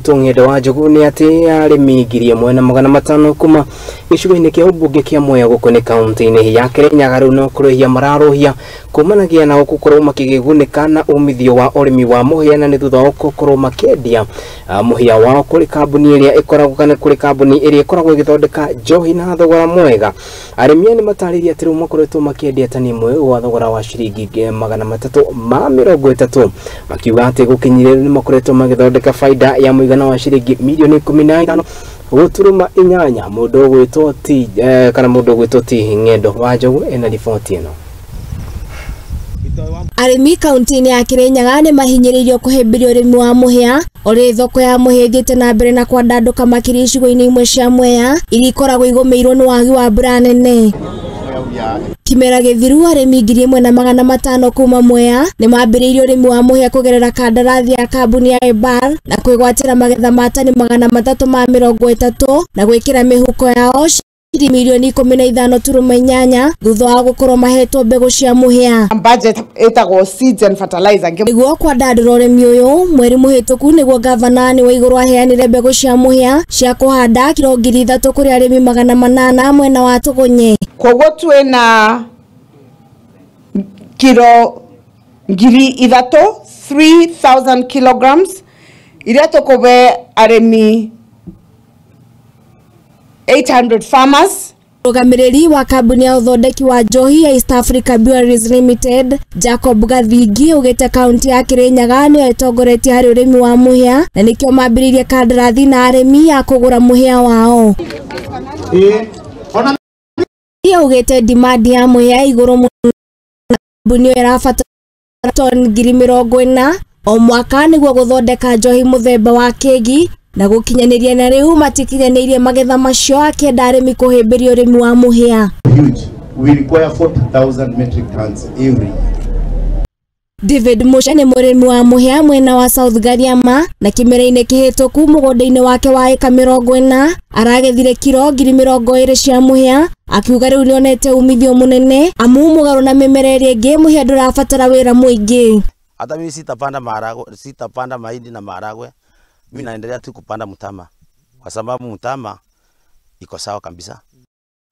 Ũgwĩtwo Ng'endo wa Njogu nĩ atĩ arĩmi 1500 kuma gĩcigo-inĩ kĩa ũmbunge kĩa Mwea gũkũ nĩ kaunti-inĩ ya Kĩrĩnyaga rĩu no kũrũhia mararũhia kumanagia na gũkorwo makĩgunĩka na umithio wa ũrĩmi wa mũhĩa, na nĩ thutha wa gũkorwo makĩendia mũhĩa wao kũrĩ kambuni ĩrĩa ĩkoragwo kana kũrĩ kambuni ĩrĩa ĩkoragwo ĩgĩthondeka njohi na thogora mwega. Arĩmi aya nĩ matarĩirie atĩ rĩu makoretwo makĩendia tani ĩmwe gwa thogora wa ciringi 330, makiuga atĩ gũkinyĩria rĩu nĩ makoretwo magĩthondeka baida ya mũigana wa ciringi mirioni 15.8. Mũndũ ũgwĩtwo ti kana mũndũ ũgwĩtwo ti Ng'endo wa Njogu ena riboti ĩno. Arĩmi kaunti-inĩ ya Kĩrĩnyaga nĩ mahinyĩrĩirio kũhĩmbĩria ũrĩmi wa mũhĩa ũrĩ thoko ya mũhĩa ĩthiĩte na mbere na kwandandũka makĩria icigo-inĩ imwe cia Mwea iria ikoragwo igũmĩirwo nĩ wagi wa mbura nene. Kĩmera gĩthiru arĩmi 1500 kuma Mwea nĩ mambĩrĩirie ũrĩmi wa mũhĩa kũgerera kandarathi ya kambuni ya Ebar na kwĩgwatĩra magetha ma tani 330 na gwĩkĩra mĩhuko yao milioni 15.8 thutha wa gũkorwo mahetwo mbegũ cia mũhĩa. Budget ĩtagwo seeds and fertilizer. Nĩguo kwandandũra ũrĩmi ũyũ mweri mũhĩtũku nĩguo gavana nĩ wa igũrũ aheanire mbegũ cia mũhĩa cia kũhanda kiro 3000 kũrĩ arĩmi 800 mwena wa Tũgũnye. Koguo twĩna kiro 3000 3000 kilograms iria tũkũbe arĩmi 800 farmers. Mũrũgamĩrĩri wa kambuni ya ũthondeki wa njohi ya East Africa Breweries Limited Jacob Gathingi augĩte kaunti ya Kĩrĩnyaga nĩyo ĩtongoretie harĩ ũrĩmi wa mũhĩa na nĩkĩo mambĩrĩirie kandarathi na arĩmi ya kũgũra mũhĩa wao. Augĩte demand ya mũhĩa igũrũ mũno, kambuni ĩyo ĩrabatara toni 40,000 o mwaka nĩguo gũthondeka njohi mũthemba wa kĩgi na gũkinyanĩria na rĩu matikinyanĩirie magetha macio, akĩenda arĩmi kũhĩmbĩria ũrĩmi wa mũhĩa. Huge. We require 40,000 metric tons every year. David Musha nĩ mũrĩmi wa mũhĩa mwena wa South Gariama na kĩmera-inĩ kĩhĩtũku mũgũnda-inĩ wake wa ĩka 40 aragethire kiro 20,000 cia mũhĩa, akiuga rĩu nĩonete umithio mũnene amu mũgarũ na mĩmera ĩrĩa ĩngĩ mũhĩa ndũrabatara wĩra mũingĩ. Hata mimi sitapanda maharagwe, sitapanda mahindi na maharagwe. Mimi naendelea tu kupanda mtama kwa sababu mtama iko sawa kabisa.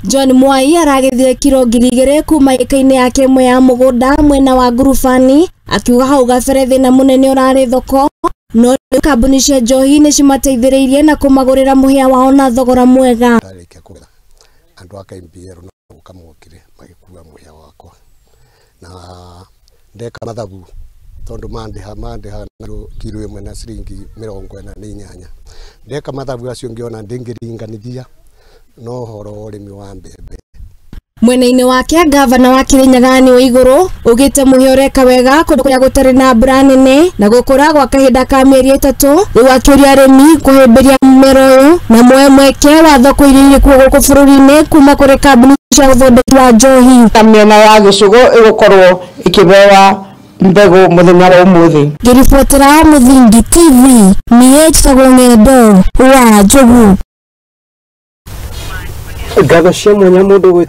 John Mwai aragethire kiro 2000 kuma ĩka-inĩ yake ĩmwe ya mũgũnda mwena wa Ngurubani, akiuga hau gabere thĩna mũnene ũrarĩ thoko, no rĩu kambuni cia njohi nĩ cimateithĩrĩirie na kũmagũrĩra mũhĩa wao na thogora mwega. Ndarĩkia kũgetha andũ a KMPL no gũka mokire magĩkua mũhĩa wakwa na ndeka mathabu tondu mandiha na kiro ĩmwe na ciringi 48. Ndeka mathabu acio ngĩona ndingĩringanithia no ũhoro wa ũrĩmi wa mbembe. Mwena-inĩ wake gavana wa Kĩrĩnyaga nĩ wa igũrũ augĩte mũhĩa ũreka wega kũndũ kũrĩa gũtarĩ na mbura nene na gũkũra gwa kahinda ka mĩeri 3, rĩu akĩũria arĩmi kũhĩmbĩria mũmera ũyũ na moe mweke wa thoko iria irĩ kuo gũkũ bũrũri-inĩ kuma kũrĩ kambuni cia ũthondeki wa njohi. Mĩena ya gĩcũgũ ĩgũkorwo ĩkĩbewa mbegũ mũthenya wa ũmũthĩ. Ngĩribotera Mũthingi TV niĩ njĩtagwo Ng'endo wa Njogu. Ngatho cia mwanya mũndũ ũgwĩtwo